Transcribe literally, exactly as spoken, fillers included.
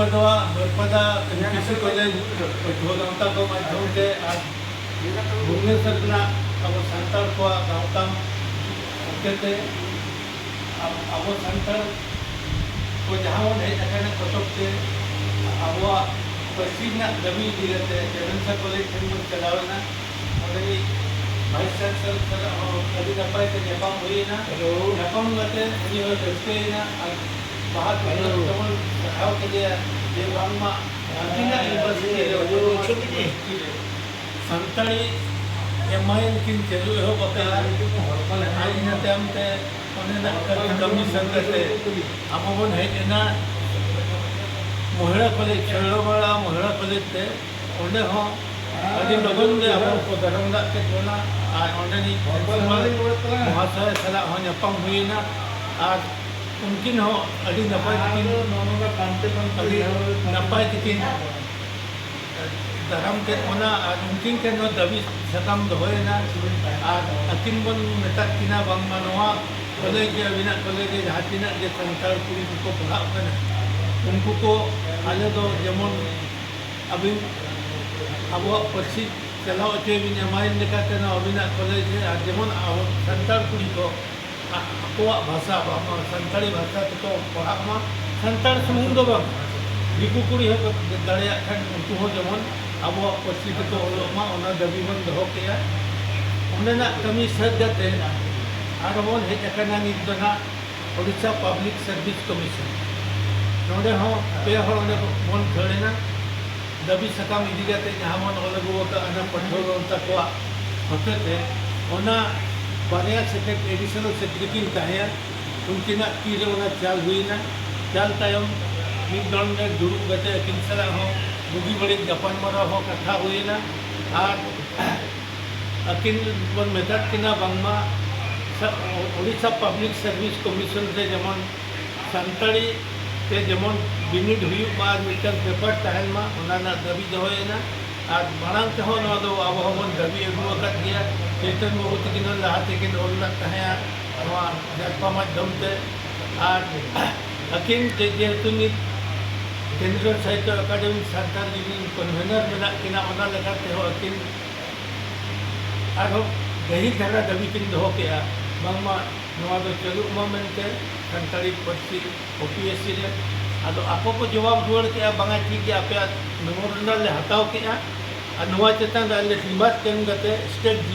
ᱱᱚᱣᱟ ᱵᱟᱹᱨᱯᱟᱫᱟ M P C college ᱯᱟᱹᱴᱷᱩᱣᱟᱹ ᱜᱟᱶᱛᱟ ᱠᱚ ᱢᱟᱫᱽᱫᱷᱚᱢ ᱛᱮ ᱟᱨ ᱵᱷᱩᱵᱽᱱᱮᱥᱚᱨ ᱨᱮᱱᱟᱜ ᱟᱵᱚ ᱥᱟᱱᱛᱟᱲ ᱠᱚᱣᱟᱜ ᱜᱟᱶᱛᱟ ᱦᱚᱛᱮᱛᱮ ᱟᱵ-, ᱟᱵᱚ ᱥᱟᱱᱛᱟᱲ ᱠᱚ ᱡᱟᱦᱟᱸ ᱵᱚᱱ ᱦᱮᱡ ᱟᱠᱟᱱᱟ ᱠᱚᱴᱚᱠ ᱛᱮ ᱟᱵᱚᱣᱟᱜ ᱯᱟᱹᱨᱥᱤ ᱨᱮᱱᱟᱜ ᱫᱟᱹᱵᱤ ᱤᱫᱤ ᱠᱟᱛᱮ ᱡᱮᱢᱮᱱᱥᱟ ᱠᱚᱞᱮᱡᱽ ᱴᱷᱮᱱ ᱵᱚᱱ ᱪᱟᱞᱟᱣ ᱮᱱᱟ᱾ ᱚᱸᱰᱮ ᱵᱷᱟᱭᱤᱥ ᱪᱟᱱᱥᱮᱞᱚᱨ ᱥᱟᱞᱟᱜ ᱦᱚᱸ ᱟᱹᱰᱤ ᱱᱟᱯᱟᱭ ᱛᱮ ᱧᱟᱯᱟᱢ ᱦᱩᱭᱮᱱᱟ᱾ ᱦᱮᱞᱳ᱾ ᱧᱟᱯᱟᱢ ᱠᱟᱛᱮ ᱩᱱᱤ ᱦᱚᱸᱭ ᱨᱟᱹᱥᱠᱟᱹᱭᱮᱱᱟ ᱟᱨ ᱵᱟᱦᱟ ᱛᱮᱵᱚᱱ ᱥᱟᱨᱦᱟᱣ ᱠᱮᱫᱮᱭᱟ ᱡᱮ ᱵᱟᱝᱢᱟ ᱦᱟᱹᱛᱤᱧᱟᱜ ᱤᱭᱩᱱᱤᱵᱷᱟᱨᱥᱤᱴᱤ ᱨᱮ ᱥᱟᱱᱛᱟᱲᱤ ᱮᱢ ᱟᱭ ᱮᱢ ᱠᱤᱱ ᱪᱟᱹᱞᱩ ᱮᱦᱚᱵ ᱟᱠᱟᱫᱼᱟ᱾ ᱟᱨ ᱤᱱᱟᱹ ᱛᱟᱭᱚᱢ ᱛᱮ ᱚᱸᱰᱮᱱᱟᱜ ᱠᱟᱹᱢᱤ ᱥᱟᱹᱛ ᱠᱟᱛᱮ ᱟᱵᱚ ᱵᱚᱱ ᱦᱮᱡ ᱮᱱᱟ ᱢᱚᱦᱤᱲᱟ ᱠᱚᱞᱮᱡᱽ, ᱥᱚᱭᱲᱚᱢᱟᱲᱟ ᱢᱚᱦᱤᱲᱟ ᱠᱚᱞᱮᱡᱽ ᱛᱮ᱾ ᱚᱸᱰᱮ ᱦᱚᱸ ᱟᱹᱰᱤ ᱞᱚᱜᱚᱱ ᱜᱮ ᱟᱵᱚ ᱠᱚ ᱫᱟᱨᱟᱢ ᱫᱟᱜ ᱠᱮᱫ ᱵᱚᱱᱟ᱾ ᱟᱨ ᱚᱸᱰᱮᱱᱤᱡ ᱯᱨᱤᱱᱥᱤᱯᱟᱞ ᱢᱚᱦᱟᱥᱚᱭ ᱥᱟᱞᱟᱜ ᱦᱚᱸ ᱧᱟᱯᱟᱢ ᱦᱩᱭᱮᱱᱟ᱾ ᱟᱨ ᱩᱱᱠᱤᱱ ᱦᱚᱸ ᱟᱹᱰᱤ ᱱᱟᱯᱟᱭ ᱛᱮᱠᱤᱱ, ᱟᱹᱰᱤ ᱱᱟᱯᱟᱭ ᱛᱮᱠᱤᱱ ᱫᱟᱨᱟᱢ ᱠᱮᱫ ᱵᱚᱱᱟ᱾ ᱟᱨ ᱩᱱᱠᱤᱱ ᱴᱷᱮᱱ ᱦᱚᱸ ᱫᱟᱹᱵᱤ ᱥᱟᱠᱟᱢ ᱫᱚᱦᱚᱭᱮᱱᱟ᱾ ᱟᱨ ᱟᱹᱠᱤᱱ ᱵᱚᱱ ᱢᱮᱛᱟᱫ ᱠᱤᱱᱟ ᱵᱟᱝᱢᱟ ᱱᱚᱣᱟ ᱠᱚᱞᱮᱡᱽ ᱨᱮ, ᱟᱹᱵᱤᱱᱟᱜ ᱠᱚᱞᱮᱡᱽ ᱨᱮ ᱡᱟᱦᱟᱸ ᱛᱤᱱᱟᱹᱜ ᱜᱮ ᱥᱟᱱᱛᱟᱲ ᱠᱩᱲᱤ ᱠᱚᱠᱚ ᱯᱟᱲᱦᱟᱜ ᱠᱟᱱᱟ, ᱩᱱᱠᱩ ᱠᱚ ᱟᱞᱮ ᱫᱚ ᱡᱮᱢᱚᱱ ᱟᱹᱵᱤᱱ ᱟᱵᱚᱣᱟᱜ ᱯᱟᱹᱨᱥᱤ ᱪᱟᱞᱟᱣ ᱦᱚᱪᱚᱭ ᱵᱤᱱ ᱮᱢᱟᱭᱮᱱ ᱞᱮᱠᱟᱛᱮ ᱱᱚᱣᱟ ᱟᱹᱵᱤᱱᱟᱜ ᱠᱚᱞᱮᱡᱽ ᱨᱮ, ᱟᱨ ᱡᱮᱢᱚᱱ ᱟᱵᱚ ᱥᱟᱱᱛᱟᱲ ᱠᱩᱲᱤ ᱠᱚ ᱟ-, ᱟᱠᱚᱣᱟᱜ ᱵᱷᱟᱥᱟ, ᱵᱟᱝ ᱥᱟᱱᱛᱟᱲᱤ ᱵᱷᱟᱥᱟ ᱛᱮᱠᱚ ᱯᱟᱲᱦᱟᱜ ᱢᱟ᱾ ᱥᱟᱱᱛᱟᱲ ᱥᱩᱢᱩᱝ ᱫᱚ ᱵᱟᱝ, ᱫᱤᱠᱩ ᱠᱩᱲᱤ ᱦᱚᱸᱠᱚ ᱫᱟᱲᱮᱭᱟᱜ ᱠᱷᱟᱱ ᱩᱱᱠᱩ ᱦᱚᱸ ᱡᱮᱢᱚᱱ ᱟᱵᱚᱣᱟᱜ ᱯᱟᱹᱨᱥᱤ ᱛᱮᱠᱚ ᱚᱞᱚᱜ ᱢᱟ, ᱚᱱᱟ ᱫᱟᱹᱵᱤ ᱵᱚᱱ ᱫᱚᱦᱚ ᱠᱮᱜᱼᱟ᱾ ᱚᱸᱰᱮᱱᱟᱜ ᱠᱟᱹᱢᱤ ᱥᱟᱹᱛ ᱠᱟᱛᱮ ᱟᱨᱦᱚᱸ ᱵᱚᱱ ᱦᱮᱡ ᱟᱠᱟᱱᱟ ᱱᱤᱛ ᱫᱚ ᱱᱟᱜ ᱳᱰᱤᱥᱟ ᱯᱟᱵᱽᱞᱤᱠ ᱥᱟᱨᱵᱷᱤᱥ ᱠᱚᱢᱤᱥᱚᱱ᱾ ᱱᱚᱰᱮ ᱦᱚᱸ ᱯᱮ ᱦᱚᱲ ᱚᱸᱰᱮ ᱵᱚᱱ ᱠᱷᱟᱹᱲ ᱮᱱᱟ᱾ ᱫᱟᱹᱵᱤ ᱥᱟᱠᱟᱢ ᱤᱫᱤ ᱠᱟᱛᱮ ᱡᱟᱦᱟᱸ ᱵᱚᱱ ᱚᱞ ᱟᱹᱜᱩ ᱟᱠᱟᱫ ᱚᱱᱟ ᱯᱟᱹᱴᱷᱩᱣᱟᱹ ᱜᱟᱶᱛᱟ ᱠᱚᱣᱟᱜ ᱦᱚᱛᱮᱛᱮ ᱚᱱᱟ ᱵᱟᱨᱭᱟ ᱥᱮᱠᱨᱮᱴ-, ᱮᱰᱤᱥᱚᱱᱟᱞ ᱥᱮᱠᱨᱮᱴᱟᱨᱤ ᱠᱤᱱ ᱛᱟᱦᱮᱸᱭᱟ, ᱩᱱᱠᱤᱱᱟᱜ ᱛᱤ ᱨᱮ ᱚᱱᱟ ᱪᱟᱞ ᱦᱩᱭᱮᱱᱟ᱾ ᱪᱟᱞ ᱛᱟᱭᱚᱢ ᱢᱤᱫ ᱫᱚᱞ ᱨᱮ ᱫᱩᱲᱩᱵ ᱠᱟᱛᱮ ᱟᱹᱠᱤᱱ ᱥᱟᱞᱟᱜ ᱦᱚᱸ ᱵᱩᱜᱤ ᱵᱟᱹᱲᱤᱡ ᱜᱟᱯᱟᱞᱢᱟᱨᱟᱣ ᱦᱚᱸ ᱠᱟᱛᱷᱟ ᱦᱩᱭᱮᱱᱟ᱾ ᱟᱨ ᱟᱹᱠᱤᱱ ᱵᱚᱱ ᱢᱮᱛᱟᱫ ᱠᱤᱱᱟ ᱵᱟᱝᱢᱟ ᱥᱟ-, ᱳᱰᱤᱥᱟ ᱯᱟᱵᱽᱞᱤᱠ ᱥᱟᱨᱵᱷᱤᱥ ᱠᱚᱢᱤᱥᱚᱱ ᱨᱮ ᱡᱮᱢᱚᱱ ᱥᱟᱱᱛᱟᱲᱤ ᱛᱮ ᱡᱮᱢᱚᱱ ᱵᱤᱱᱤᱰ ᱦᱩᱭᱩᱜ ᱢᱟ ᱟᱨ ᱢᱤᱫᱴᱟᱝ ᱯᱮᱯᱟᱨ ᱛᱟᱦᱮᱱ ᱢᱟ, ᱚᱱᱟ ᱨᱮᱱᱟᱜ ᱫᱟᱹᱵᱤ ᱫᱚᱦᱚᱭᱮᱱᱟ᱾ ᱟᱨ ᱢᱟᱲᱟᱝ ᱛᱮᱦᱚᱸ ᱱᱚᱣᱟ ᱫᱚ ᱟᱵᱚ ᱦᱚᱸᱵᱚᱱ ᱫᱟᱹᱵᱤ ᱟᱹᱜᱩ ᱟᱠᱟᱫ ᱜᱮᱭᱟ᱾ ᱪᱳᱭᱛᱚᱱ ᱵᱟᱹᱵᱩ ᱛᱟᱹᱠᱤᱱ ᱦᱚᱸ ᱞᱟᱦᱟ ᱛᱮᱠᱤᱱ ᱚᱞ ᱞᱮᱫ ᱛᱟᱦᱮᱸᱫᱼᱟ ᱱᱚᱣᱟ ᱡᱟᱨᱯᱟ ᱢᱟᱫᱽᱫᱷᱚᱢ ᱛᱮ᱾ ᱟᱨ ᱟᱹᱠᱤᱱ ᱡᱮ-, ᱡᱮᱦᱮᱛᱩ ᱱᱤᱛ ᱠᱮᱱᱫᱨᱚ ᱥᱟᱦᱤᱛᱛᱚ ᱮᱠᱟᱰᱮᱢᱤ ᱥᱟᱱᱛᱟᱲ ᱤᱭᱩᱱᱤᱭᱚᱱ ᱠᱚᱱᱵᱷᱮᱱᱟᱨ ᱢᱮᱱᱟᱜ ᱠᱤᱱᱟ, ᱚᱱᱟ ᱞᱮᱠᱟ ᱛᱮᱦᱚᱸ ᱟᱹᱠᱤᱱ ᱟᱨᱦᱚᱸ ᱜᱟᱹᱦᱤᱨ ᱫᱷᱟᱨᱟ ᱫᱟᱹᱵᱤ ᱠᱤᱱ ᱫᱚᱦᱚ ᱠᱮᱜᱼᱟ, ᱵᱟᱝᱢᱟ ᱱᱚᱣᱟ ᱫᱚ ᱪᱟᱹᱞᱩᱜ ᱢᱟ ᱢᱮᱱᱛᱮ ᱥᱟᱱᱛᱟᱲᱤ ᱯᱟᱹᱨᱥᱤ ᱳ ᱯᱤ ᱮᱥ ᱥᱤ ᱨᱮ᱾ ᱟᱫᱚ ᱟᱠᱚ ᱠᱚ ᱡᱚᱵᱟᱵ ᱨᱩᱣᱟᱹᱲ ᱠᱮᱜᱼᱟ, ᱵᱟᱝᱟ, ᱴᱷᱤᱠ ᱜᱮᱭᱟ, ᱟᱯᱮᱭᱟᱜ ᱢᱮᱢᱳᱨᱮᱱᱰᱟᱢ ᱞᱮ ᱦᱟᱛᱟᱣ ᱠᱮᱜᱼᱟ ᱟᱨ ᱱᱚᱣᱟ ᱪᱮᱛᱟᱱ ᱨᱮ ᱟᱞᱮ ᱰᱤᱢᱟᱱᱰ ᱮᱢ ᱠᱟᱛᱮ ᱥᱴᱮᱴ